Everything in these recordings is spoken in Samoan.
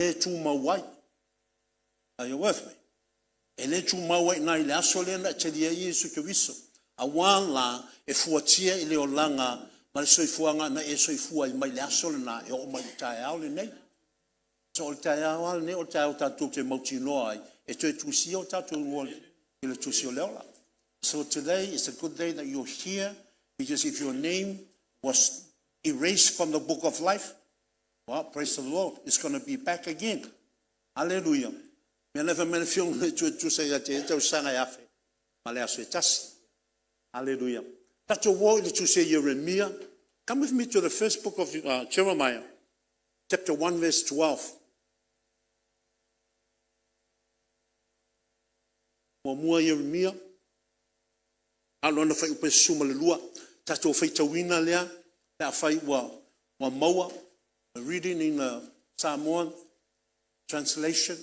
le tumau ai. Are you with me? E le tumau ai i ina i le aso lea na e talia ai Iesu Keriso, aua la e fuatia i le olaga ma le soifuaga na e soifua ai mai le aso lena e oo mai i le taeao lenei. So o le taeao lava lenei o le taeao tatou te mautinoa ai e toe tusia o tatou igoa i le tusi o le ola. So today is a good day that you're here, because if your name was erased from the book of life, well, praise the Lord, it's going to be back again. Hallelujah. Mea la e fai mai le Afioga i le Atua e tusa ia te ia le tausaga e 1,000 ma le aso e tasi. Hallelujah. Tatou o i le tusi a Ieremia. Come with me to the first book of Jeremiah, chapter 1, verse 12. Muamua Ieremia, a o lona fuaiupu e 12. Tatou faitauina lea pe afai ua maua. Reading in the Samoan translation.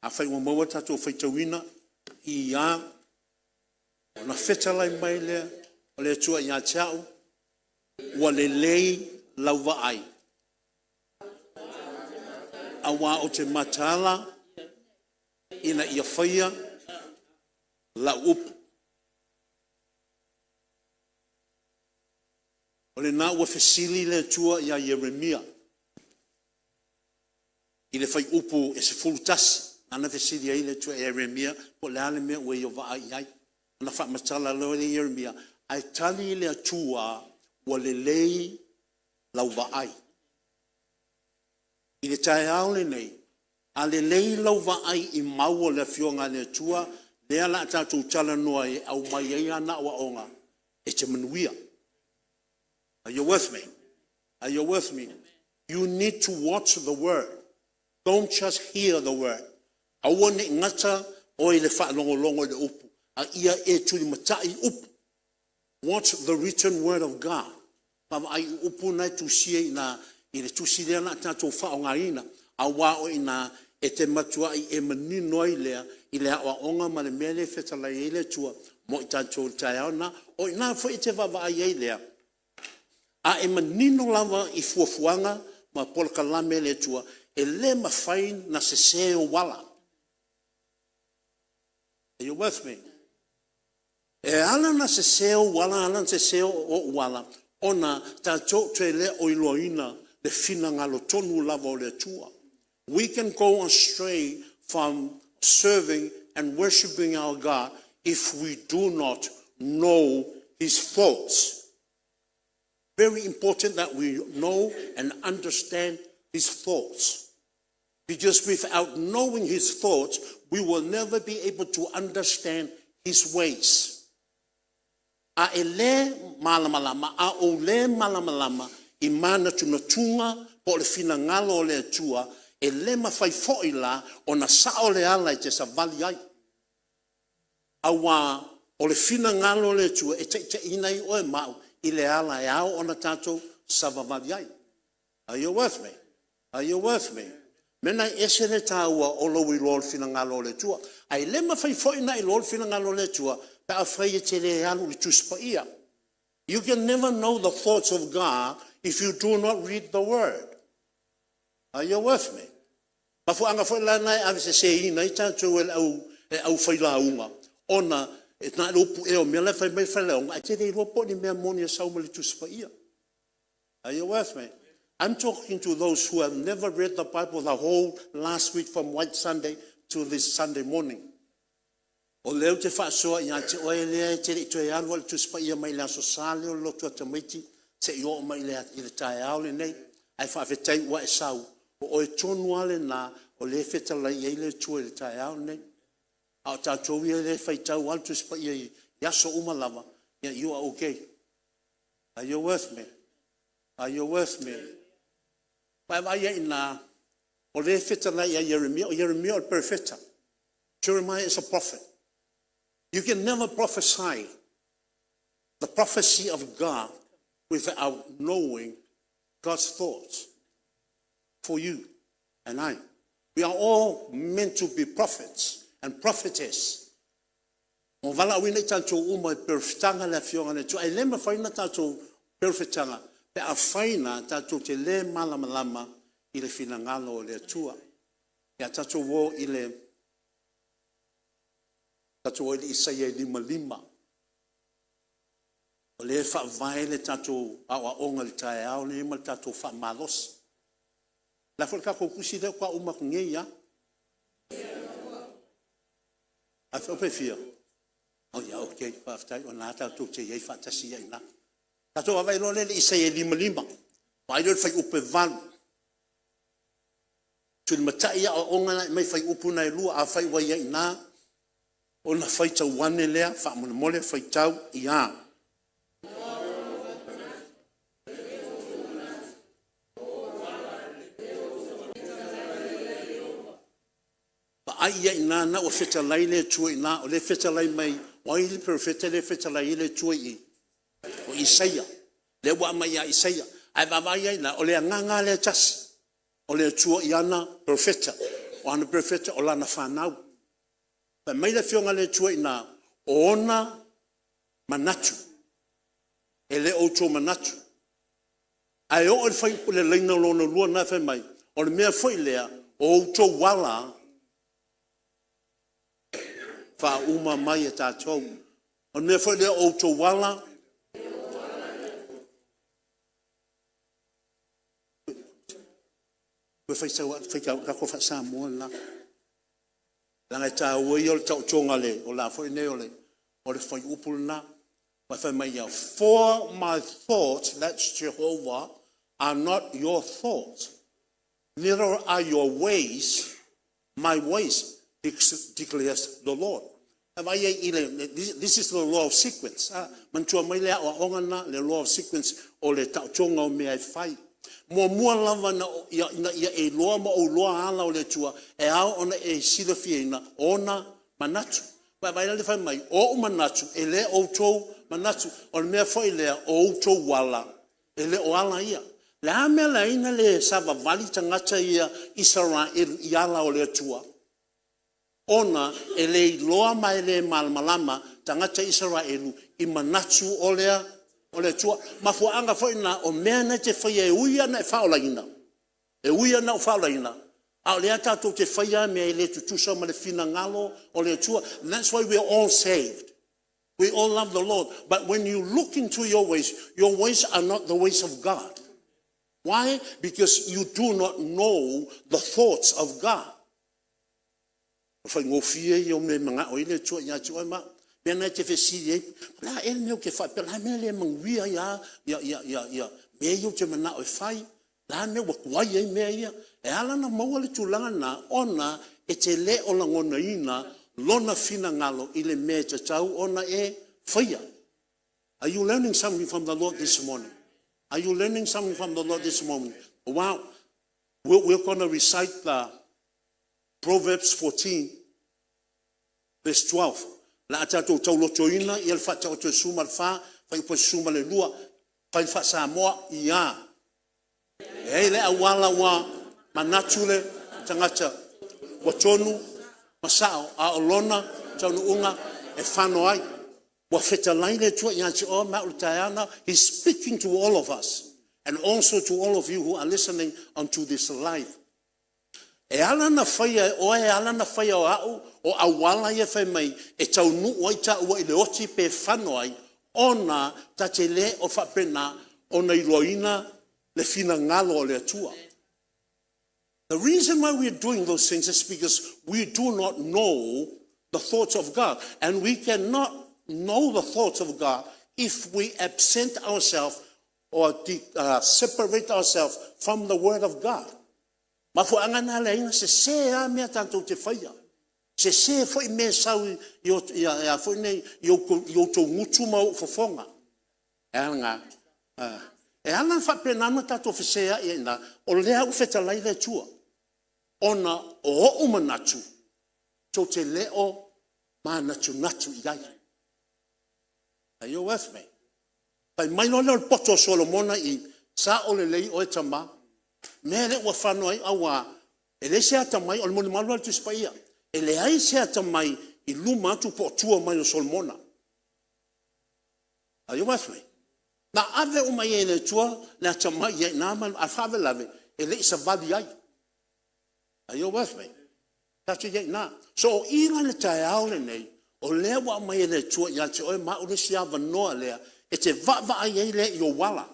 Afai ua maua tatou faitauina i a, ona fetalai mai lea o le Atua ia te au, ua lelei lau vaai, aua ou te mataala ina ia faia lau upu. O lena ua fesili le Atua ia Ieremia i le fuaiupu e 11, lana fesili ai le Atua ia Ieremia po o le a le mea ua ia vaai i ai. Ona faamatala loa lea e Ieremia, ae tali le Atua, ua lelei lau vaai. I le taeao lenei, a lelei lau vaai i mau a le Afioga a le Atua, lea o le a tatou talanoa ai e aumai ai ana aoaoga, e te manuia. Are you with me? Are you with me? You need to watch the word. Don't just hear the word. Aua ne i gata oe i le faalogologo i le upu, a ia e tulimatai upu. Watch the written word of God. Vaavaai i upu na e tusia i ina i le tusi lea o le a tatou faaaogaina, aua o i ina e te matuai e manino ai lea i le aoaoga ma le mea lea e fetalai ai le Atua mo i tatou i le taeao lena. O i ina foi e te vaavaai ai lea, a e manino lava i fuafuaga ma polokalame a le Atua, e le mafai ona sese ou ala. Are you with me? E ala ona sese ou ala, ala ona sese ou ala, ona tatou te le o iloaina le finagalo tonu lava o le Atua. We can go astray from serving and worshiping our God if we do not know His thoughts. Very important that we know and understand His thoughts. Because without knowing His thoughts, we will never be able to understand His ways. A e le malamalama, a ou le malamalama i manatunatuga po o le finagalo o le Atua, e le mafai foi la ona sao le ala e te savali ai. Aua o le finagalo o le Atua e taitaiina ai oe ma au i le ala e ao ona tatou savavali ai. Are you with me? Are you with me? Mea lena e ese le taua o lou iloa o le finagalo o le Atua. Ae le mafai foi ona e iloa le finagalo o le Atua pe afai e te le alu i le Tusi Paia. You can never know the thoughts of God if you do not read the word. Are you with me? Mafuaaga foi la lena e aveseseina ai tatou e le aufailauga, ona e na o le upu ea o mea la e fai mai le failauga, ae te le iloa po o ni mea moni e sau mai le Tusi Paia. Are you with me? I'm talking to those who have never read the Bible the whole last week from White Sunday to this Sunday morning. O lea ou te faasoa ia te oe lea e te le i toe alu lava i le Tusi Paia mai le Aso Sa lea o le lotu a tamaiti seia oo mai i le taeao lenei. Ae faafetai ua e sau, o oe tonu lava lena o lea e fetalai i ai le Atua i le taeao lenei. A o tatou ia e faitau lava le Tusi Paia i aso uma lava, you are okay. Are you with me? Are you with me? Vaavaai i ina, o lea e fetalai ia Ieremia, o Ieremia o le perofeta. Jeremiah is a prophet. You can never prophesy the prophecy of God without knowing God's thoughts for you and I. We are all meant to be prophets and prophetess. Ua valaauina i tatou uma i perofetaga le Afioga a le Atua. E le mafai ona tatou perofetaga Pe afai la tatou te le malamalama i le finagalo o le Atua. Ia tatou o i le Isaia 55. O lea e faavae le tatou aoaoga i le taeao lenei ma le tatou faamalosi. O le a foi le tatou tusi lea faatoa uma atu nei lava? E 10 pe fia? Ia ok, faafetai o lena tatou te i ai faatasi i ina. Ona tatou vaavaai loa lea i le Isaia 55, vaai loa i le fuaiupu 8. E tulimatai aoaoga na e aumai fuaiupu na e 2. Afai ua i ai i ina, ona faitau ane lea faamolemole, faitau ia. Vaai i ai i ina, o lena ua fetalai le Atua i ina, o lea e fetalai mai, o ai le perofeta lea e fetalai ai le Atua i i? O Isaia. Lea ua aumai ia Isaia. A e vaavaai i ai la, o le Agaga lava lea e tasi, o le Atua i ana perofeta. O ana perofeta? O lana fanau. Fai mai le Afioga a le Atua i ina, o ona manatu e le o outou manatu. Ae oo i le fuaiupu i le laina lona lua lena fai mai, o le mea foi lea, o outou ala faauma mai e tatou. O le mea foi lea o outou ala, toe faitau atu, tatou faa-Samoa lena, leaga e taua ia o le taotoga o le a foi nei o le fuaiupu lena. Aua fai mai ia, for my thoughts, that's Jehovah, are not your thoughts, neither are your ways my ways, declares the Lord. This is the law of sequence. Manatua mai le aoaoga lena, le law of sequence, o le taotoga o mea e fai. Muamua lava ina ia e iloa ma ou iloa ala o le Atua, e ao ona e silafiaina ona manatu. Vaai la le fai mai, o ou manatu e le o outou manatu. O le mea foi lea, o outou ala e le o ala ia. O le a le mea e ala ai ona le savavali tagata ia Isaraelu i ala o le Atua? Ona e le iloa ma e le malamalama tagata Isaraelu i manatu o le Atua. Mafuaaga foi na o mea na e te faia e ui lava ina e faaolaina, e ui lava ina ou faaolaina, a o lea tatou te faia lava mea e le tutusa ma le finagalo o le Atua. That's why we are all saved. We all love the Lord. But when you look into your ways, your ways are not the ways of God. Why? Because you do not know the thoughts of God. O le faigofie ia o mea e manao ai le Atua ia te oe ma au. O mea na e te fesili ai, o le a ea le mea ou te faapea, o le a le mea e le manuia ai lava mea ia ou te manao e fai? O le a le mea ua tuai ai mea ia? E ala ona maua le tulaga lena, ona e te le o lagonaina lona finagalo i le mea e tatau ona e faia. Are you learning something from the Lord this morning? Are you learning something from the Lord this morning? Wow. We're going to recite the Proverbs 14, verse 12. O le a tatou taulotoina ia le Faataoto e 14, fuaiupu e 12, fai faa-Samoa, ia. E i ai le auala ua manatu le tagata ua tonu ma sao, a o lona taunuuga e fano ai. Ua fetalai le Atua ia te oe ma au i le taeao lena. He is speaking to all of us and also to all of you who are listening onto this live. E ala ona faia e oe, e ala ona faia e au o auala ia fai mai e taunuu ai taua i le oti pe fano ai, ona ta te le o faapena ona iloaina le finagalo o le Atua. The reason why we are doing those things is because we do not know the thoughts of God. And we cannot know the thoughts of God if we absent ourselves or separate ourselves from the Word of God. Mafuaaga na leai na sese lava mea tatou te faia. Sese foi mea e sau i outou gutu ma ou fofoga. E a E ala ona faapena ona tatou feseai ai i ina, o lea ua fetalai le Atua, ona o ou manatu tou te le o manatunatu i ai. Are you with me? Fai mai loa lea o le poto o Solomona i i, sao lelei oe tama. O le mea lea ua fano ai, aua e leai se atamai, o le molimau la a le Tusi Paia, e leai se atamai i luma atu po o tua mai o Solomona. Are you with me? Na ave uma i ai e le Atua le atamai i ai i ina, a o le faalavelave e le i savali ai. Are you with me? Tatou te i ai i ina. So o i la i le taeao lenei, o lea ua aumai e le Atua ia te oe ma au le isi avanoa lea e te vaavaai ai lea i ou ala.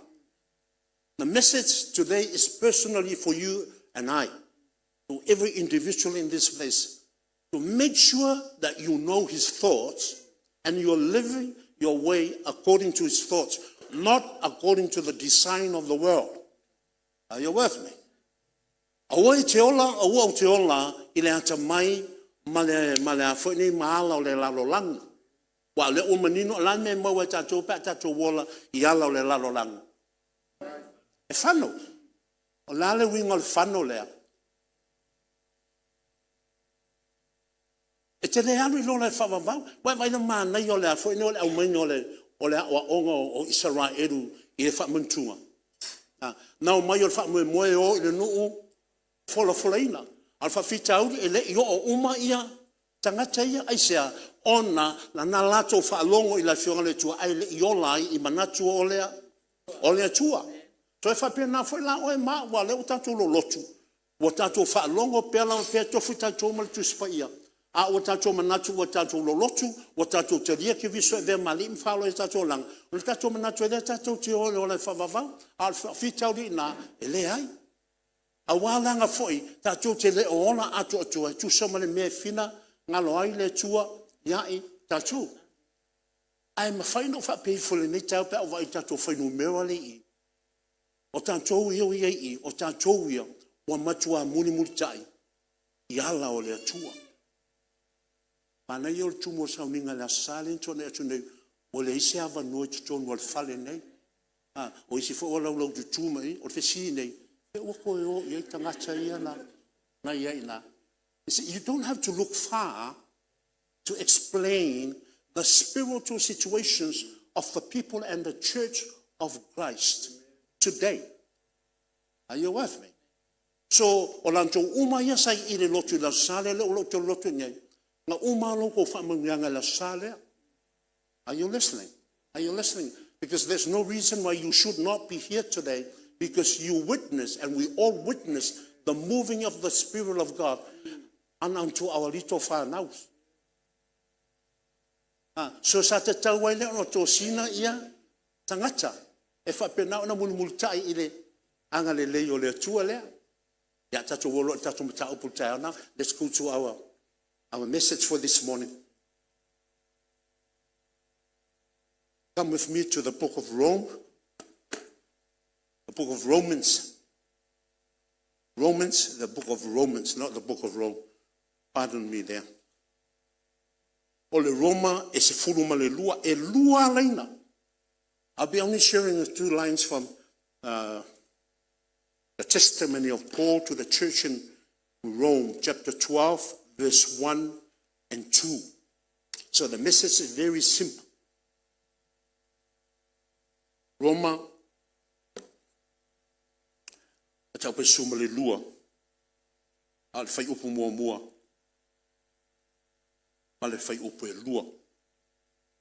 The message today is personally for you and I, to every individual in this place, to make sure that you know His thoughts and you are living your way according to His thoughts, not according to the design of the world. Are you with me? Aua e te ola, aua ou te ola i le atamai ma le a foi nei ma ala o le lalolagi. Aua o lea ua manino, o le a le mea e maua e tatou pe a tatou ola i ala o le lalolagi? E fano. O le a le uiga o le fano lea? E te le alu i le ola e faavavau. Ua e vaai i le manaia o le a foi nei o le aumaiga o le aoaoga o Isaraelu i le faamanatuga? Na omai o le faamoemoe e o i le nuu folafolaina. A o le faafitauli e le i oo uma tagata ia. Aisea? Ona na latou faalogo i le Afioga i le Atua ae le i ola ai i manatu o le Atua. So e faapena foi la oe ma au aua o lea ua tatou lolotu, ua tatou faalogo pea e tofu tatou ma le Tusi Paia, a ua tatou manatu ua tatou lolotu ua tatou talia Keriso e avea ma Alii ma Faaola i o tatou olaga, ona tatou manatu ai lea tatou te o i le ola e faavavau. A o le faafitauli lena, e leai. Aua leaga foi tatou te le o ola atoatoa e tusa ma le mea e finagalo ai le Atua ia i tatou. Ae mafai ona ou faapea ifo i lenei taeao pe a ou vaai i tatou fuainumera lea e i i, o tatou ia ua i ai i i, o tatou ia ua matua mulimulitai i ala o le Atua. Manaia ia o le tumu o le sauniga i le Aso Sa lea na tuanai atu nei, ua leai se avanoa i totonu o le fale lenei. O isi foi ua laulaututu mai i i. O le fesili nei, pe ua toe o i ai tagata ia na i ai i ina? You see, you don't have to look far to explain the spiritual situations of the people and the church of Christ today. Are you with me? So, o latou uma ia sa i i le lotu i le Aso Sa lea ua ou lotu nei, na uma lava la outou faamanuiaga i le Aso Sa lea. Are you listening? Are you listening? Because there's no reason why you should not be here today, because you witness and we all witness the moving of the Spirit of God unto our little whanau. So sa tatau ai lea ona tosina ia tagata e faapena ona mulimulitai i le agalelei o le Atua lea. Ia tatou o loa i le tatou mataupu i le taeao lena. Let's go to our message for this morning. Come with me to the book of Rome, the book of Romans. Romans, the book of Romans, not the book of Rome. Pardon me there. O le Roma e 12, e lua laina. I'll be only sharing the two lines from the testimony of Paul to the church in Rome, chapter 12, verse 1 and 2. So the message is very simple. Roma, mataupu e 12, a o le fuaiupu 1 ma le fuaiupu e 2.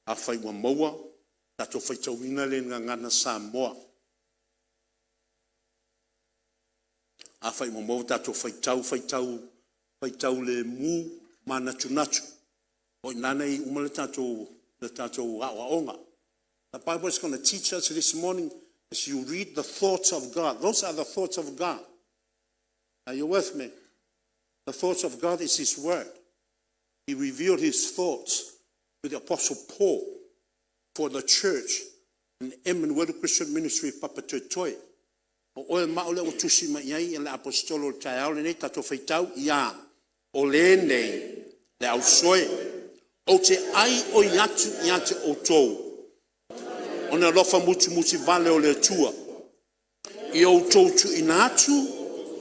Afai ua maua, tatou faitauina lea i le Gagana Samoa. Afai ua maua, tatou faitau, faitau, faitau lemu manatunatu. O i ina na i ai uma le tatou aoaoga. The Bible is going to teach us this morning as you read the thoughts of God. Those are the thoughts of God. Are you with me? The thoughts of God is His word. He revealed His thoughts to the Apostle Paul for the church in Emmanuel Christian Ministry Papatoetoe. O oe ma au lea ua tusi mai i ai le Aposetolo o le taeao lenei, tatou faitau ia. O lenei le ausoe, ou te aioi atu ia te outou, o le alofa musumusu vale o le Atua, ia outou tuuina atu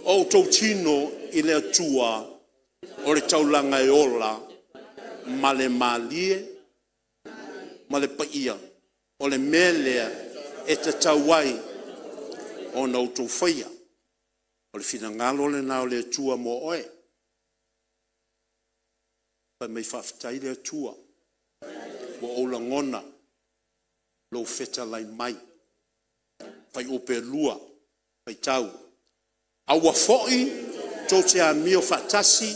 o outou tino i le Atua o le taulaga e ola ma le malie ma le paia, o le mea lea e tatau ai ona outou faia. O le finagalo lena o le Atua mo oe. Fai mai faafetai le Atua, ua ou lagona lou fetalai mai. Fuaiupu 2, faitau. Aua foi tou te amio faatasi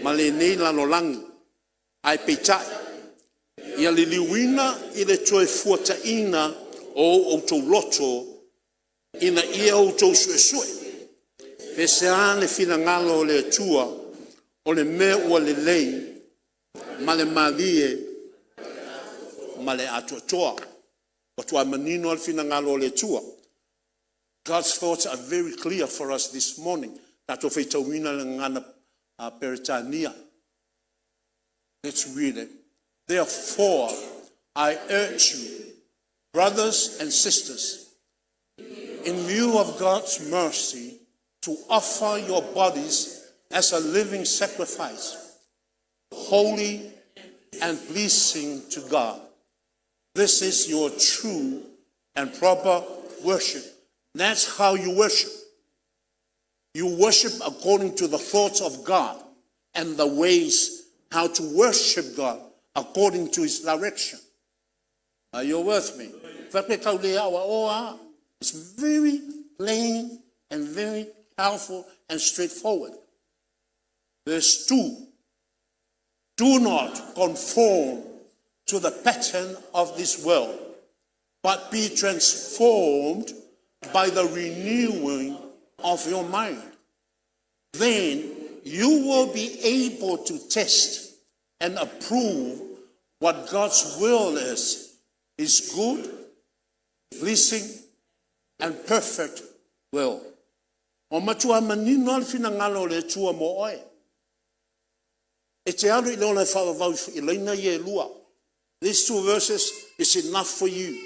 ma lenei lalolagi, ae peitai, ia liliuina i le toefuataiga o outou loto, ina ia outou suesue pe sea le finagalo o le Atua, o le mea ua lelei ma le malie ma le atoatoa. Ua matua manino lava le finagalo o le Atua. God's thoughts are very clear for us this morning. Tatou faitauina le Gagana Peretania. Let's read it. Therefore, I urge you, brothers and sisters, in view of God's mercy, to offer your bodies as a living sacrifice, holy and pleasing to God. This is your true and proper worship. That's how you worship. You worship according to the thoughts of God and the ways how to worship God according to His direction. Are you with me? It's very plain and very powerful and straightforward. Verse 2. Do not conform to the pattern of this world, but be transformed by the renewing of your mind. Then you will be able to test and approve what God's will is, His good, pleasing, and perfect will. Ua matua manino lava le finagalo o le Atua mo oe. E te alu i le ola faavavau i laina ia e lua. These two verses is enough for you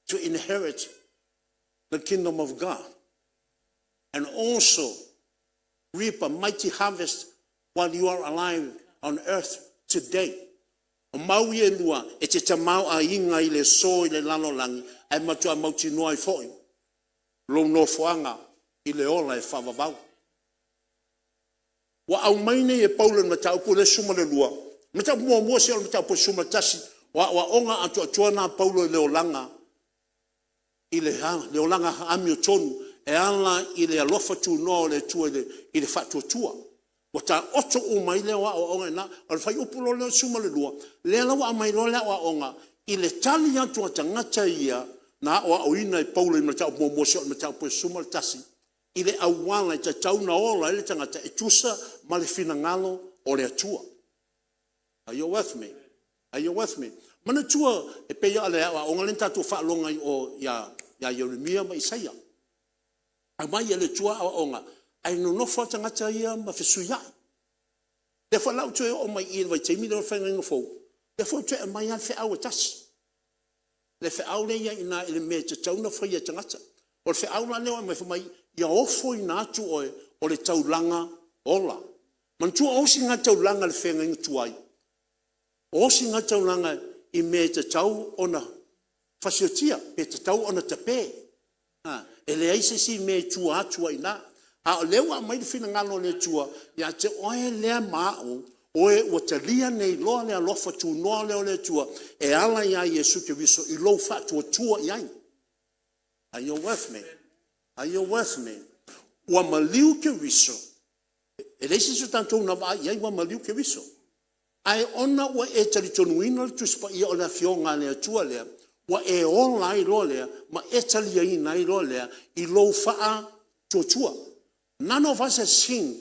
to inherit the kingdom of God and also reap a mighty harvest while you are alive on earth today. O mau ia e lua, e te tamaoaiga i le aso i le lalolagi, ae matua mautinoa ai foi lou nofoaga i le ola e faavavau. Ua aumai nei e Paulo i le mataupu lea 12, mataupu muamua se o le mataupu 11, o aoaoga atoatoa na a Paulo i le olaga i le olaga amiotonu e ala i le alofa tunoa o le Atua i le faatuatua. Ua taoto uma ai lea o aoaoga i ina. O le fuaiupu loa lea o le 12, lea la ua aumai loa le aoaoga i le tali atu a tagata ia na aoaoina e Paulo i le mataupu muamua seia oo i le mataupu e 11 i le auala e tatau ona ola ai le tagata e tusa ma le finagalo o le Atua. Are you with me? Are you with me? Manatua e pei lava o le aoaoga lea na tatou faalogo ai i o ia Ieremia ma Isaia. Aumai e le Atua aoaoga ae nonofo lava tagata ia ma fesuiai. O lea foi la ua toe oo mai i le vaitaimi lenei o le Feagaiga Fou, lea foi ua toe aumai lava le feau e tasi. Le feau lea e i ai i ina i le mea e tatau ona faia e tagata. O le feau la lea ua aumai fai mai, ia ofoina atu oe o le taulaga ola. Manatua o ositaulaga i le Feagaiga Tuai, o ositaulaga i mea e tatau ona fasiotia pe tatau ona tape. E leai se isi mea i tua atu ai i ina. A o lea ua aumai le finagalo o le Atua ia te oe lea ma a'u, oe ua talia nei loa le alofa tunoa lea o le Atua e ala ia Iesu Keriso i lou faatuatua i ai. Are you with me? Are you with me? Ua maliu Keriso, e leai se isi o tatou na vaai i ai ua maliu Keriso. Ae ona ua e talitonuina le Tusi Paia o le Afioga a le Atua lea, ua e ola ai loa lea ma e taliaina ai loa lea i lou faatuatua. None of us has seen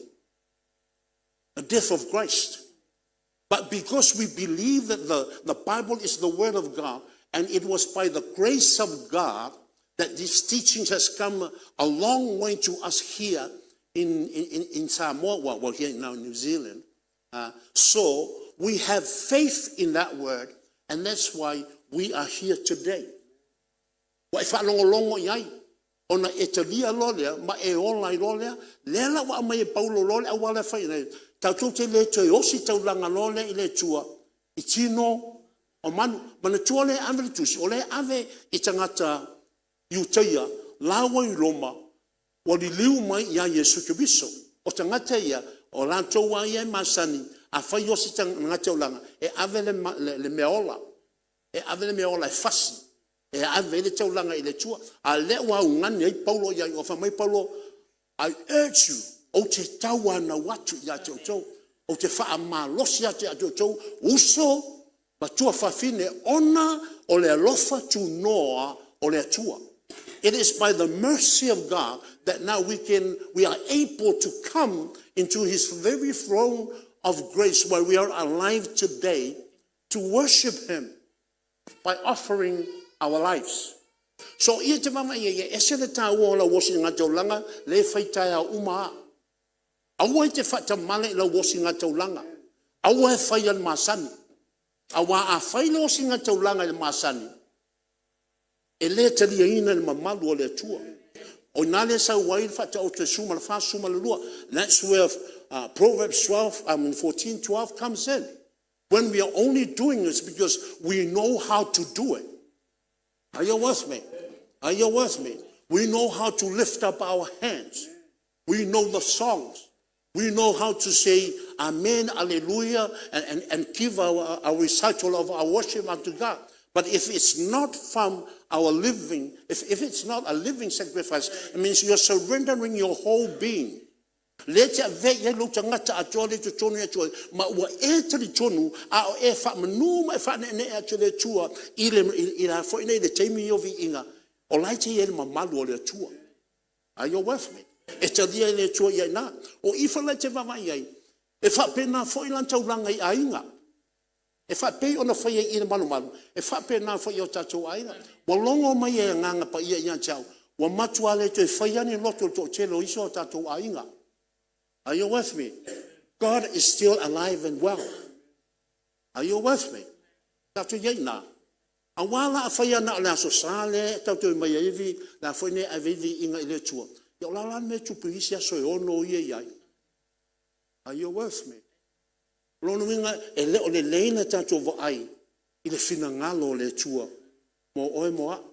the death of Christ. But because we believe that the Bible is the Word of God, and it was by the grace of God that this teaching has come a long way to us here in Samoa, well, here now in New Zealand. So we have faith in that word, and that's why we are here today. Ua e faalogologo i ai, ona e talia loa lea ma e ola ai loa lea. Lea la ua aumai e Paulo loa le auala e fai ai, tatou te le toe ositaulaga loa lea i le Atua i tino o manu. Manatua o lea e ave le tusi, o lea e ave i tagata Iutaia la ua i Roma ua liliu mai ia Iesu Keriso. O tagata ia, o latou lava ia e masani, afai e osi le tagata i le taulaga, e ave le meaola, e ave le meaola e fasi. E ave ai le taulaga i le Atua. A o lea ua augani ai Paulo ia i, fai mai Paulo, "I urge you", ou te tauanau atu ia te outou, ou te faamalosi atu ia te outou, uso ma tuafafine, ona o le alofa tunoa o le Atua. It is by the mercy of God that now we are able to come into His very throne of grace while we are alive today to worship Him by offering our lives. So ia te vaavaai i ai, e ese le taua o lau osigataulaga lea e fai taeao uma lava. Aua e te faatamala i lau osigataulaga. Aua e faia i le masani. Aua a fai le osigataulaga i le masani, e le taliaina e le mamalu o le Atua. O i ina lea e sau ai le Faataoto e 14, 12. That's where Proverbs 12, 14, 12 comes in. When we are only doing this because we know how to do it. Are you with me? Are you with me? We know how to lift up our hands. We know the songs. We know how to say Amen, Alleluia, and give our recital of our worship unto God. But if it's not from our living, if it's not a living sacrifice, it means you're surrendering your whole being. Lea te ave i ai lou tagata atoa lea i totonu ia te oe, ma ua e talitonu a o e faamanu ma e faaneenee atu i le Atua i le a foi nei le taimi o viiga, o la e te i ai i le mamalu o le Atua. Are you with me? E talia e le Atua ia i ina. O i foi la e te vaavaai i ai, e faapena foi la taulaga i aiga. E faapei ona fai ai i i le malumalu, e faapena foi i o tatou aiga. Ua logo mai e Agaga Paia ia te au, ua matua le toe faia lava ni lotu a le toatele o isi o tatou aiga. Are you with me? God is still alive and well. Are you with me? Tatou i ai i ina. Aua la a faia na o le Aso Sa lea tatou te omai ai le a foi nei e ave ai le viiga i le Atua, ia o le a la le mea e tupu i isi aso e 6 ia e i ai? Are you with me? O lona uiga e le o lelei le tatou vaai i le finagalo o le Atua mo oe mo au.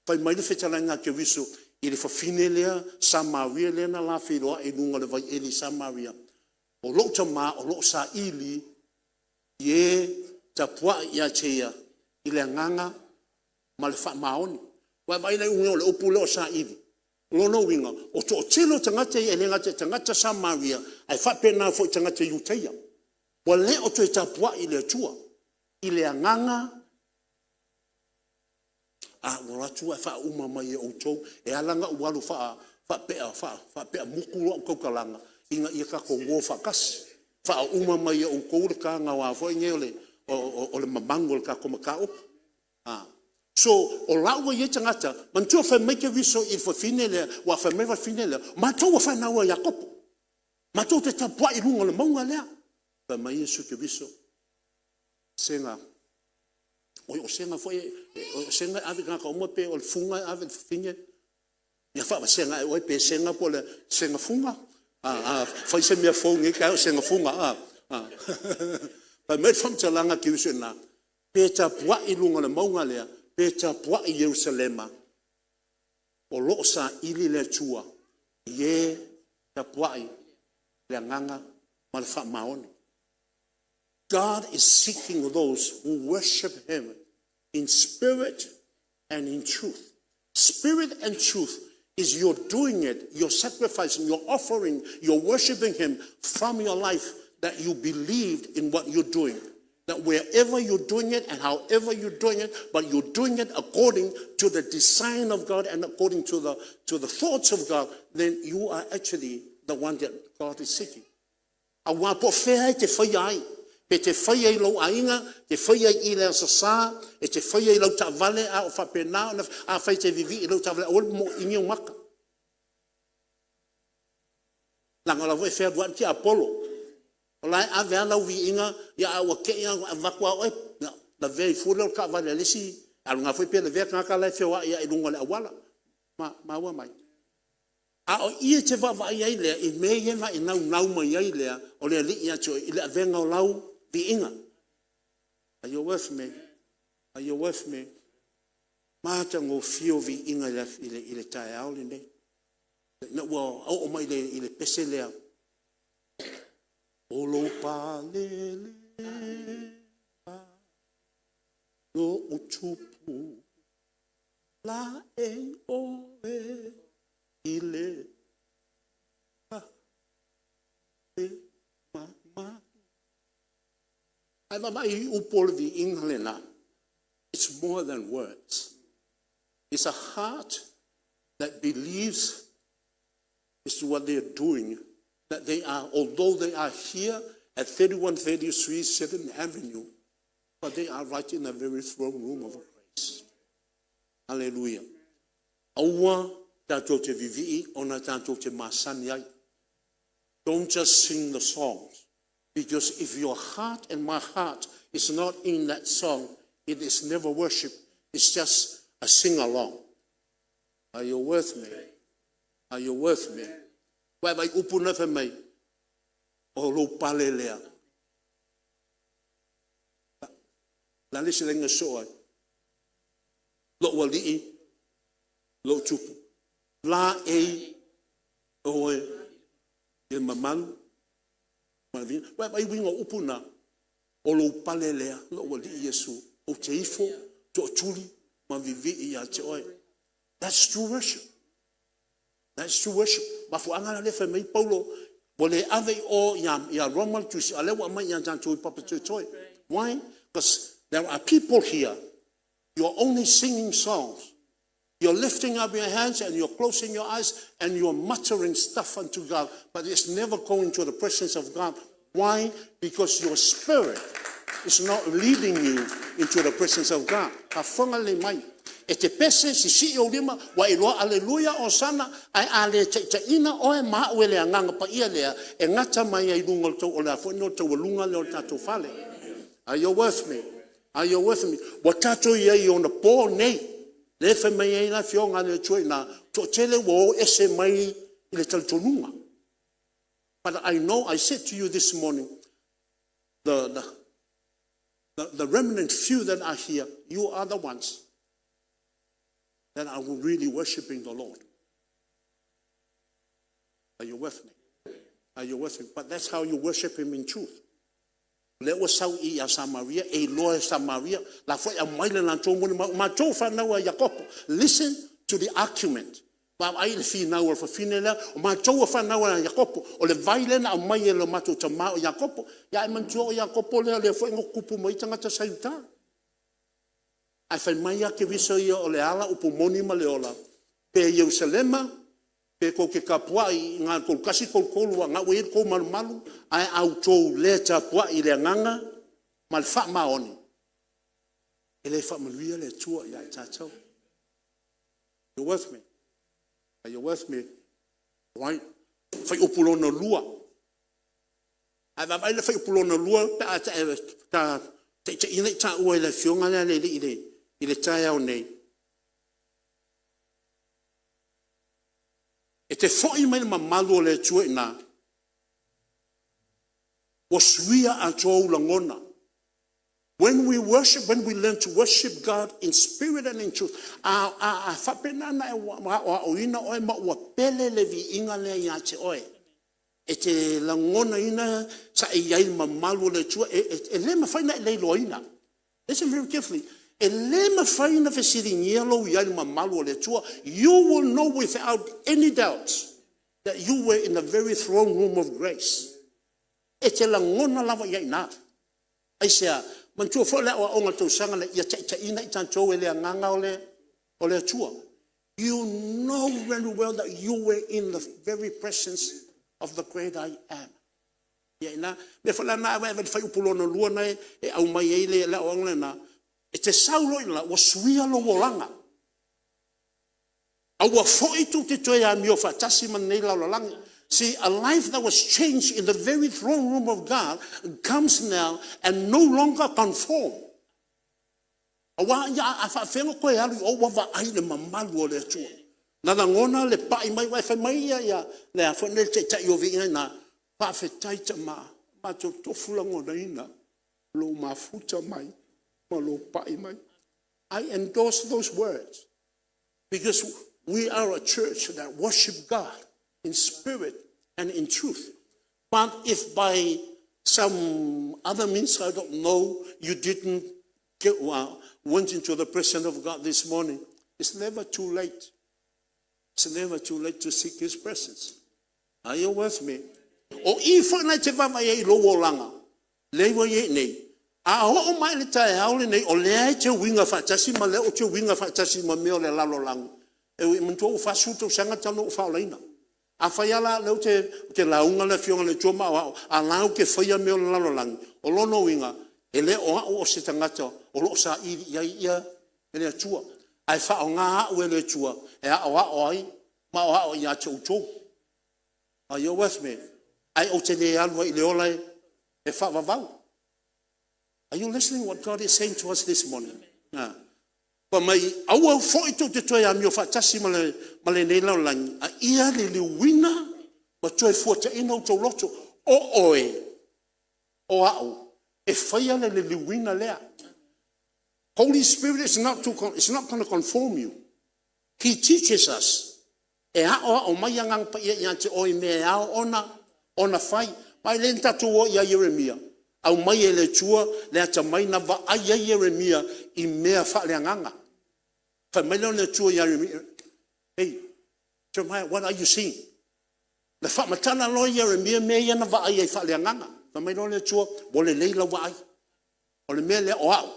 Fai mai le fetalaiga a Keriso i le fafine lea Samaria lea na la feiloai i luga o le vaieli i Samaria, “O lou Tama o lo o saili i e tapuai ia te Ia i le agaga ma le faamaoni.” Ua e vaai la i le uiga o le upu lea o le saili? O lona uiga o le toatele o tagata ia e le gata i tagata Samaria ae faapena foi i tagata Iutaia. Ua le o toe tapuai i le Atua i le agaga. A ua alu atu ae faauma mai e outou. E ala ona ou alu faapea mutu lau tautalaga ina ia tatou o faatasi. Faauma mai e outou le ta foi nei o le mamagu o le tatou mataupu. So, o la ua i ai tagata. Manatua fai mai Keriso i le fafine lea, aua fai mai le fafine lea, “O matou o fanau a Iakopo, matou te tapuai i luga o le mauga lea.” Fai mai Iesu Keriso, “Sega, oi o sega foi o sega e ave i tagata uma pe o le fuga e ave i le fafine? Ia faavasega ea e oe pe sega po o le sega fuga? Fai se mea fou i lenei taeao, sega fuga.” Fai mai le faamatalaga a Keriso i ina, pe tapuai i luga o le mauga lea, pe tapuai i Ierusalema, o lo o saili le Atua i e tapuai i le agaga ma le faamaoni. God is seeking those who worship Him in spirit and in truth. Spirit and truth is you're doing it, you're sacrificing, you're offering, you're worshiping Him from your life that you believed in what you're doing. That wherever you're doing it and however you're doing it, but you're doing it according to the design of God and according to the thoughts of God, then you are actually the one that God is seeking. Aua po o fea e te faia ai, pe te faia i lou aiga, te faia i le Aso Sa, e te faia i lau taavale a o faapena ona. Afai e te vivii i lau taavale, aua le momoiina ou mata, leaga o la e foi e fealuai le tiapolo, o la e ave lava lau viiga, ae ua te i lava ua avatu lava oe lavea ai fua lea o le taavale a le isi, a alu foi pe lavea le tagata la e feoai lava i luga o le auala. Maua mai? A o i e te vaavaai ai lea i mea ia e naunau mai ai lea o le Alii ia te oe i le avega o lau viiga. Are you with me? Are you with me? Matagofie ou viiga i le taeao lenei. Ina ua oo mai i le pese lea, o lou Lo'u Tupu, laei oe i le fale mamalu. Ae vaavaai i upu o le viiga lena. It's more than words. It's a heart that believes is what they are doing, that they are, although they are here at 3133 7th Avenue, but they are right in the very throne room of grace. Hallelujah. Aua tatou te vivii ona tatou te masani ai. Don't just sing the songs. Because if your heart and my heart is not in that song, it is never worship. It's just a sing along. Are you with me? Are you with me? Ua e vaai i upu na fai mai, o lou pale lea. O le a le isi laina e sosoo ai? Lou alii, lou tupu. Laei oe i le mamalu ma le viiga. Ua e vaai i uiga o upu na? O lou pale lea, lou Alii Iesu, ou te ifo, tootuli ma vivii ia te oe. That's true worship. That's true worship. O le mafuaaga la lea fai mai ai Paulo, ua le ave i o ia Roma le tusi, a o lea ua aumai ia tatou i Papatoetoe. Why? Because there are people here, you are only singing songs. You're lifting up your hands and you're closing your eyes and you're muttering stuff unto God, but it's never going to the presence of God. Why? Because your spirit is not leading you into the presence of God. Faafofoga lelei mai. E te pese, sisii ou lima, ua e iloa aleluia, osana, ae a le taitaiina oe ma au e le Agaga Paia lea, e gata mai ai i luga o le a foi le taualuga lea o le tatou fale. Are you with me? Are you with me? Ua tatou i ai i ona po nei, lea e fai mai ai le Afioga a le Atua i ina, toatele ua o ese mai le talitonuga. But I know I said to you this morning, the remnant few that are here, you are the ones that are really worshiping the Lord. Are you with me? Are you with me? But that's how you worship Him in truth. Lea ua sau i ia Samaria, e iloa e Samaria, la foi e aumai le latou molimau, matou fanau a Iakopo. Listen to the argument. Vaavaai i le finau a le fafine lea, o matou o fanau a Iakopo, o le vai lea na aumai e lo matou tama o Iakopo. Ia ae manatua o Iakopo lea, o lea foi na tutupu mai ai tagata sa i uta. Ae fai mai lava Keriso ia o le ala, upu moni ma le ola, pe Ierusalema, pe tou te tapuai i ina i le 31, 33 aua o lena ua i ai lo outou malumalu, ae a outou le tapuai i le agaga ma le faamaoni, e le faamanuia le Atua ia i tatou. You with me? Are you with me? Right. Fuaiupu lona 2. A e vaavaai i le fuaiupu lona 2 pe a ta taitaiina i taua i le Afioga lea a le Alii i le taeao nei, e te foi mai le mamalu o le Atua i ina, ua suia atoa ou lagona. When we worship, when we learn to worship God in spirit and in truth, a faapena ona aoaoina oe ma ua pele le viiga lea ia te oe, e te lagonaina sa e i ai i le mamalu o le Atua, e le mafai ona e le iloaina. Listen very carefully. E le mafai ona fesiligia lou i ai i le mamalu o le Atua. You will know without any doubt that you were in the very throne room of grace. E te lagona lava i ai i ina. Aisea? Manatua foi le aoaoga o le tausaga lea, ia taitaiina i tatou e le Agaga o le Atua. You know very well that you were in the very presence of the great I Am. Ia ina, mea foi la na a vaai i le fuaiupu lona 2 na e aumai ai le aoaoga lena, e te sau loa i ina, ua suia lou olaga. A ua foi tou te toe amio faatasi ma lenei lalolagi. See, a life that was changed in the very throne room of God comes now and no longer conform. Aua ia a faafefea ona toe alu i o ua vaai i le mamalu o le Atua. Na lagona le pai mai, aua fai mai ia le a foi nei le Taitai o Viiga i ina, faafetai tama, matou tofu lagonaina lou mafuta mai ma lou pai mai. I endorse those words because we are a church that worship God in spirit and in truth. But if by some other means, I don't know, you didn't Went into the presence of God this morning. It's never too late. It's never too late to seek His presence. Are you with me? O i foi na te vaavaai ai i lou olaga, lea ua i ai nei, a oo mai le taeao lenei o lea e te uiga faatasi ma lea ou te uiga faatasi ma mea o le lalolagi, e manatua ua 40 tausaga talu ona ou faaolaina. Afai lava la o lea ou te lauga le Afioga i le Atua ma aoao, a o la e ou te faia mea o le lalolagi, o lona uiga, e le o au o se tagata o lo o saili i ai le Atua, ae faaaoga au e le Atua e aoao ai ma aoao ia te outou. Are you with me? Ae ou te le alu ai i le ola e faavavau. Are you listening what God is saying to us this morning? Fai mai, aua foi tou te toe amio faatasi ma lenei lalolagi, a ia liliuina ma toefuataiga o outou loto. O oe, o au, e faia le liliuina lea. Holy Spirit is not going to conform you. He teaches us. E aoao mai Agaga Paia ia te oe i mea e ao ona fai. Vaai lea na tatou o ia Ieremia, aumai e le Atua le atamai na vaai ai Ieremia i mea faaleagaga. Fai mai lea o le Atua ia Ieremia, “Hey, Jeremiah, what are you seeing?” Na faamatala loa Ieremia mea ia na vaai ai faaleagaga. Fai mai loa le Atua, “Ua lelei lau vaai. O le mea lea, o au,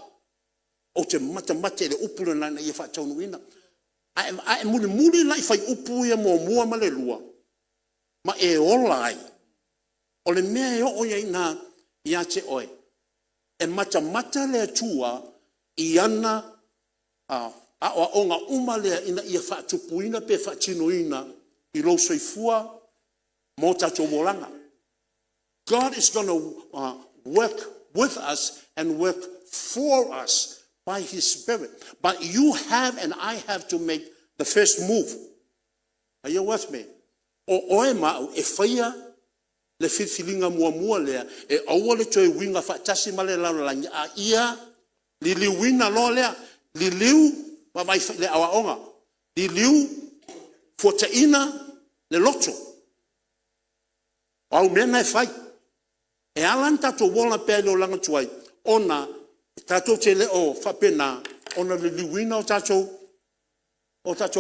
ou te matamata i le upu lena ina ia faataunuuina.” A e mulimuli la i fuaiupu ia 1 ma le 2 ma e ola ai, o le mea e oo ai i ina ia te oe, e matamata le Atua i ana aoaoga uma lea ina ia faatupuina pe faatinoina i lou soifua ma o tatou olaga. God is going to work with us and work for us by His Spirit. But you have and I have to make the first move. Are you with me? O oe ma au e faia le filifiliga muamua lea e aua le toe uiga faatasi ma le lalolagi, a ia liliuina loa lea, liliu, vaavaai i le aoaoga, liliu, fuataina le loto. O au mea na e fai. E ala ona tatou ola pea i le olaga tuai, ona tatou te le o faapena ona liliuina o tatou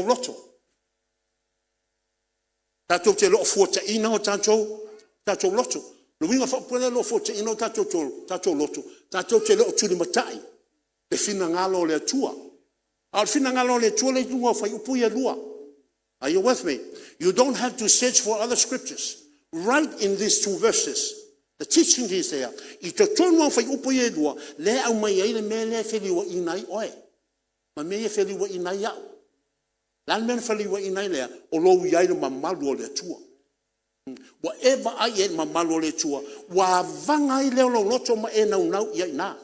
loto. Tatou te le o fuataina o tatou loto. O le uiga foi lea o le le fuataina o tatou loto, tatou te le o tulimatai le finagalo o le Atua. A o le finagalo o le Atua lea e i luga o fuaiupu ia e 2. Are you with me? You don't have to search for other scriptures. Write in these two verses. The teaching is there. I totonu lava o fuaiupu ia e 2, lea e aumai ai le mea lea e feliuaina ai oe, ma mea ia e feliuaina ai au. O le a le mea na feliuaina ai Lea? O lou i ai i le mamalu o le Atua. Ua e vaai i ai i le mamalu o le Atua, ua avaga ai lea o lou loto ma e naunau i ai i ina.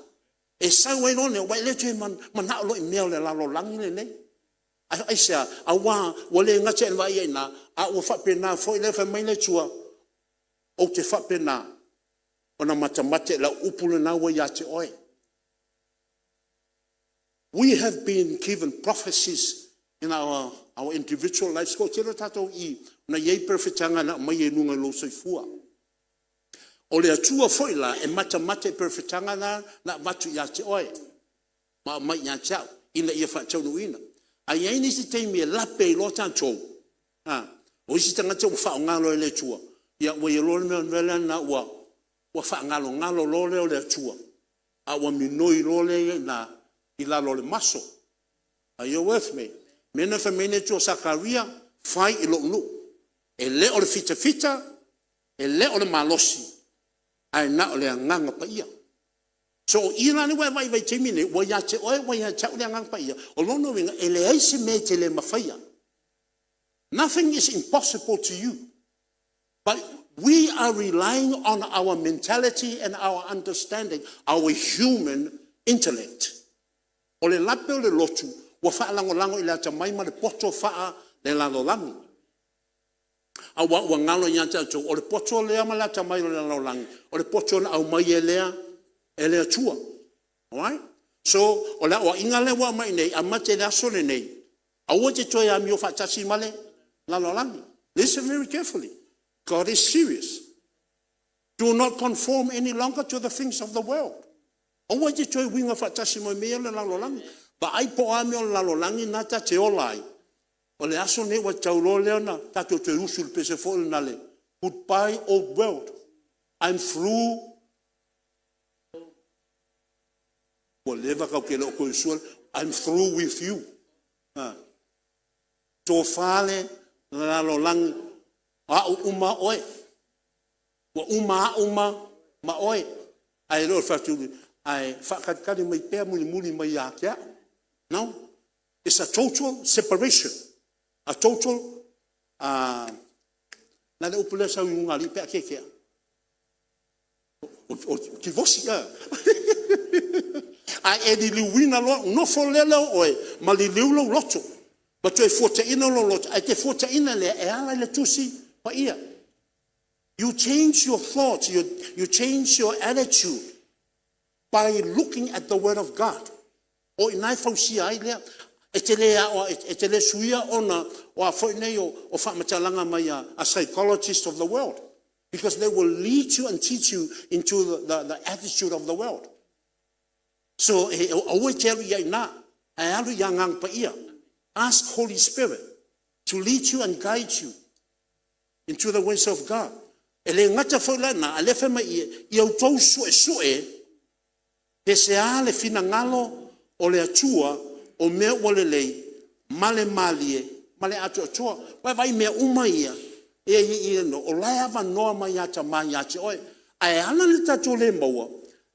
E sau ai loa lea, ua e le toe manao loa i mea o le lalolagi lenei. Aisea? Aua ua le gata ina vaai i ai i ina, a ua faapena foi lea fai mai le Atua, ou te faapena ona matamata i lau upu lena ua ia te oe. We have been given prophecies in our individual lives. E toatele tatou i i na i ai perofetaga na aumai i luga o lou soifua. O le Atua foi la e matamata i perofetaga na na avatu ia te oe ma aumai ia te au ina ia faataunuuina. Ae i ai nisi taimi e lape ai loa tatou, o isi tagata ua faaaoga loa e le Atua, ia ua i ai loa le mea lena ua faagalogalo loa lea o le Atua, a ua minoi loa lea i ina i lalo o le maso. Are you with me? O le mea lena na fai mai ai le Atua, Sakaria, fai i lou nuu. E le o le fitafita, e le o le malosi, ae na o le Agaga Paia. So o i la lea ua e vaai ai i le vaitaimi lenei, ua ia te oe ua ia te au le Agaga Paia. O lona uiga, e leai se mea e te le mafaia. Nothing is impossible to you. But we are relying on our mentality and our understanding, our human intellect. O le lape o le lotu, ua faalagolago i le atamai ma le poto faalelalolagi. Aua ua galo ia tatou, o le poto lea ma le atamai o le lalolagi, o le poto na aumai e le Atua. Alright? So, o le aoaiga lea ua aumai nei, e amata i le aso lenei, aua e te toe amio faatasi ma le lalolagi. Listen very carefully. God is serious. Do not conform any longer to the things of the world. Aua e te toe uiga faatasi ma mea ia o le lalolagi. Vaai po o a mea o le lalolagi lena ta te ola ai. O le aso lenei ua e tatau loa lea ona tatou toe usu i le pese foi lena, goodbye old world, I'm through. Ua leva tatou te le o toe usuina, I'm through with you. A. Tofa le lalolagi, o au uma oe. Ua uma au ma oe. Ae le o fai atu, ae faatalitali mai pea mulimuli mai ia te au. No, it's a total separation, a total, o le a le upu lea e sau i luga pe a tietea? O le tivosi a? A e liliuina loa, nofo lea o oe ma liliu lou loto ma toe fuataina lou loto, ae te fuataina lea e ala i le Tusi Paia. You change your thought, you change your attitude by looking at the word of God. O i ina e fausia ai lea. E te le suia ona o a foi nei o faamatalaga mai a psychologist of the world, because they will lead you and teach you into the attitude of the world. So aua e te alu ai i ina, ae alu i Agaga Paia. Ask Holy Spirit to lead you and guide you into the ways of God. E le gata foi la i ina, a o lea e fai mai i i, ia outou suesue pe o le a le finagalo o le Atua, o mea ua lelei ma le malie ma le atoatoa. Ua e vaai i mea uma ia, o la e avanoa mai lava e Tama ia te oe. Ae ala ona tatou le maua,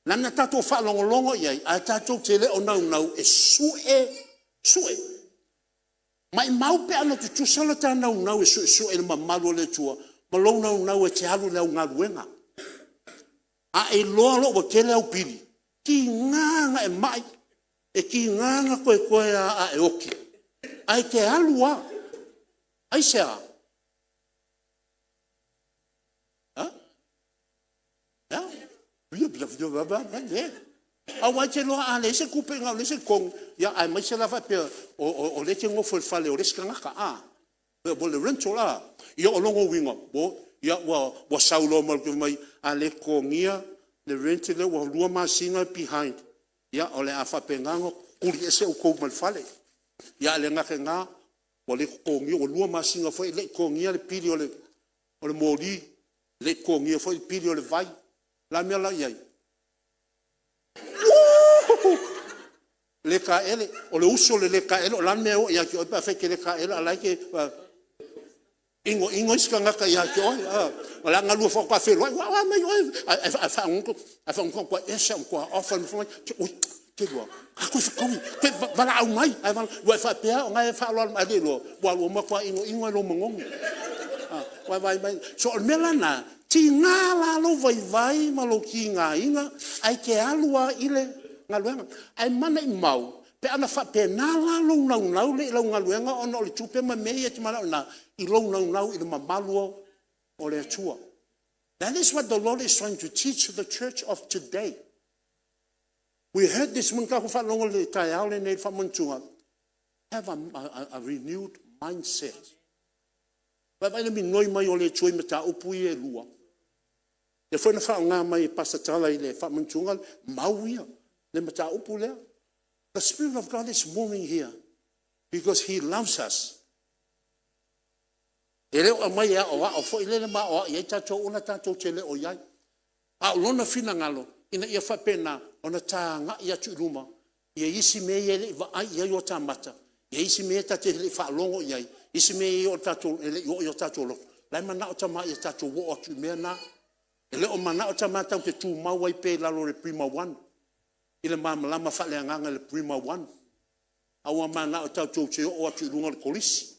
leaga tatou te faalogologo i ai, ae tatou te le o naunau e sue, sue. Maumau pe ana tutusa lo ta naunau e suesue i le mamalu o le Atua ma lou naunau e te alu i le au galuega. A e iloa loa ua tele au pili, e tiga ona e mai, e tiga ona toe lava a e oti, ae e te alu lava. Aisea? Aua e te iloa a leai se tupe a o leai se totogi, aemaise la faapea o lea e te nofo i le fale o le isi tagata po o le rental a. Ia o lona uiga, ua sau loa ma le fai mai, a le totogia le rent lea ua 2 masina o behind, ia o le a faapena ona tutuli ese outou ma le fale. Ia ae le gata i lena, ua le totogia ua 2 masina foi e le i totogia le pili o le moli, e le i totogia foi le pili o le vai. O le a le mea la o i ai? Uu! Le taele, o le uso i le le taele, o le a le mea e oo ia te oe pe afai e te le taele a o la e te inoino isi tagata ia te oe. O le a le faatoa feiloai, o a mai oe, ae fagogo atu ese au, matua ofa le mea. Oi Keriô a toe fetaui, toe valaau mai. Ua e faapea o lena e faaaloalo mai, ae le iloa ua alu ua matua inoino lava i lou manogi. Ua e vaai mai? So o le mea la lena, tiga la lou vaivai ma lou tigaina ae e te alu lava i le galuega. Ae maumau pe ana faapena la lou naunau i lau galuega ona o le tupe ma mea ia e te manao i lou naunau i le mamalu o le Atua. That is what the Lord is trying to teach the church of today. We heard this morning, tatou faalogo i le taeao lenei i le faamanatuga, have a renewed mindset. Vaai i le minoi mai o le Atua i mataupu ia e lua? Lea foi na faaaoga mai e Pasitor Tala i le faamanatuga mau ia, le mataupu lea. The Spirit of God is moving here because He loves us. E le o aumaia e aoao foi lele ma aoai ai tatou ona tatou te le o i ai. A o Lona finagalo ina ia faapena ona ta agai atu i luma i isi mea ia e le i vaai i ai o ta mata, i isi mea ta te le i faalogo i ai, isi mea ia e le i oo i o tatou loto. O la e manao Tama ia tatou oo atu i mea na. E le o manao Tama tatou te tumau ai pea i lalo o le Prima 1 i le malamalama faaleagaga i le Prima 1, a ua mananao tatou te oo atu i luga o le Kolisi.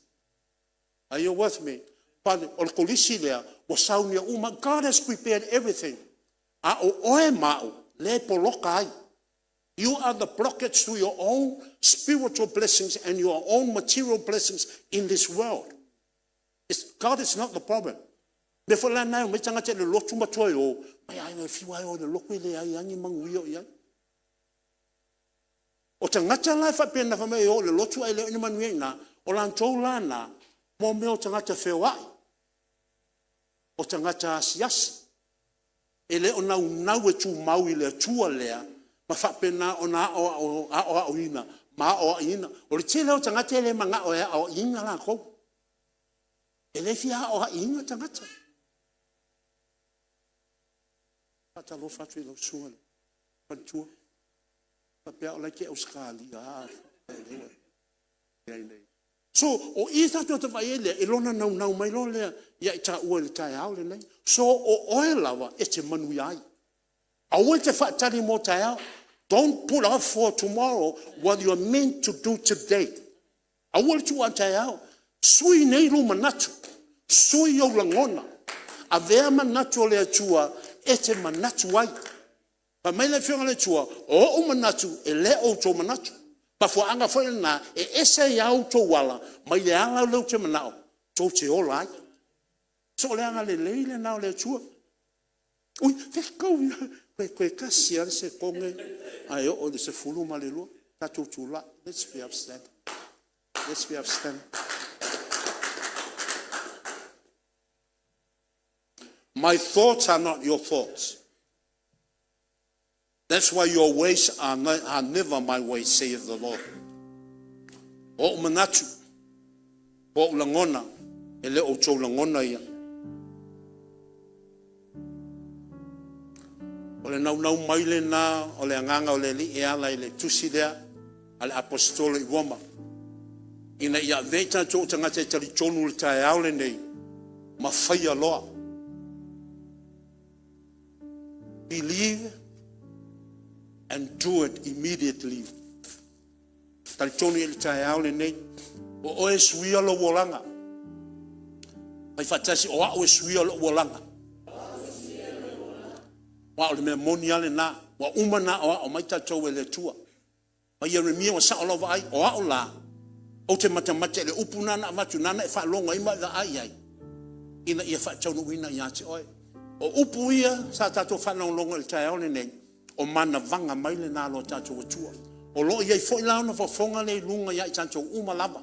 Are you with me? O le Kolisi lea ua saunia uma, God has prepared everything. A o oe ma au lea e poloka ai. You are the blockage to your own spiritual blessings and your own material blessings in this world. God is not the problem. O le mea foi la lena e omai tagata i le lotu ma toe o, ai e fiu lava e o i le lotu e leai lava ni manuia o i ai. O tagata la e faapena fai mai e o i le lotu ae leai ni manuia i ina, o latou la na, o mea o tagata feoai, o tagata asiasi, e le o naunau e tumau i le Atua lea ma ma faapena ona aoaoina ma aoaiina. O le tele o tagata e le manao e aoaiina latou. E le fia aoaiina tagata. Faatalofa atu i lau susuga i le faletua, faapea au la e te Ausetalia. So, o i tatou te vaai ai lea i lona naunau mai loa lea ia i taua i le taeao lenei. So o oe lava e te manuia ai. Aua e te faatali mo taeao. Don't put off for tomorrow what you are meant to do today. Aua le tuu a taeao. Sui nei lou manatu, sui ou lagona, avea manatu o le Atua e te manatu ai. Fai mai le Afioga a le Atua, o ou manatu e le o outou manatu. O le mafuaaga foi lena e ese ai a outou ala mai le ala lea ou te manao tou te ola ai. So o le agalelei lena o le Atua. Ui, fetaui toe tasi lava le sekone ae oo i le 12. Tatou tulai, let's be upstanding. Let's be upstanding. My thoughts are not your thoughts. That's why your ways are, not, are never my ways, saith the Lord. O ou manatu, o ou lagona, e le o outou lagona ia. O le naunau mai lena o le Agaga o le Alii e ala i le tusi lea a le Aposetolo i Roma, ina ia avea i tatou o tagata e talitonu i le taeao lenei, ma faia loa. Believe and do it immediately. Talitonu i le taeao lenei, o oe e suia lou olaga. Fai faatasi, o au e suia lou olaga. Aua o le mea moni lava lena, ua uma ona aoao mai tatou e le Atua. Mai Ieremia ua sao lau vaai, o au la, ou te matamata i le upu lena na avatu, lena na e faalogo ai ma e vaai i ai, ina ia faataunuuina ia te oe. O upu ia sa tatou faalogologo i le taeao lenei, o manavaga mai lena a lo tatou Atua. O lo o i ai foi la ona fofoga lea i luga ia i tatou uma lava.